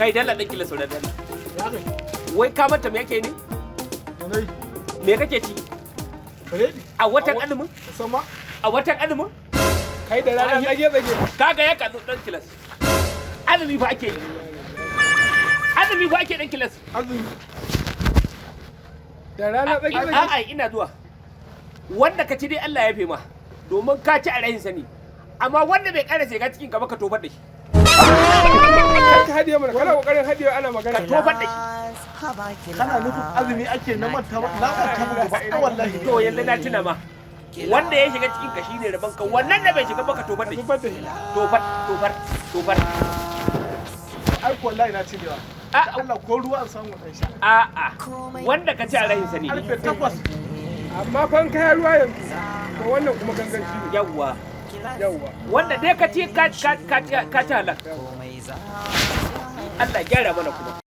Kai, dalla dan kila sauran dalla. Wai ka manta me yake ne? Me kake ci? Biredi. A watan azumin? Sama. A watan azumin? Kai, da rana tsage tsage. Kaga ya kazo dan kilas. Azumi fa ake yi. Azumi fa ake, dan kilas. Azumi. Da rana tsage tsage. A'a, ina zuwa. Wanda ka ci dai Allah ya fi ma. Domin ka ci a rahin sani. Amma wanda bai ƙara shiga cikin ka ba, ka tofar da shi. Kai, ka hadiye mana, kana kokarin hadiye ana magana. Ka tofar da shi. Kana nufin azumi ake, na manta ba, na manta ba gaba ɗaya wallahi. To yanzu na tuna ma. Wanda ya shiga cikin ka shine rabon ka, wannan da bai shiga ba ka tofar da shi. Tofar da shi. Tofar, tofar, tofar. Ai ko wallahi na cirewa. A Da Allah ko ruwa an samu dan sha. A'a. Wanda ka ci a rahin sani. Karfe 8. Amma fa in kai ruwa yanzu, to wannan kuma ganganci ne. Yawwa. Yawwa. Wanda dai ka ci, ka ci halal. Allah gyara mana kuma.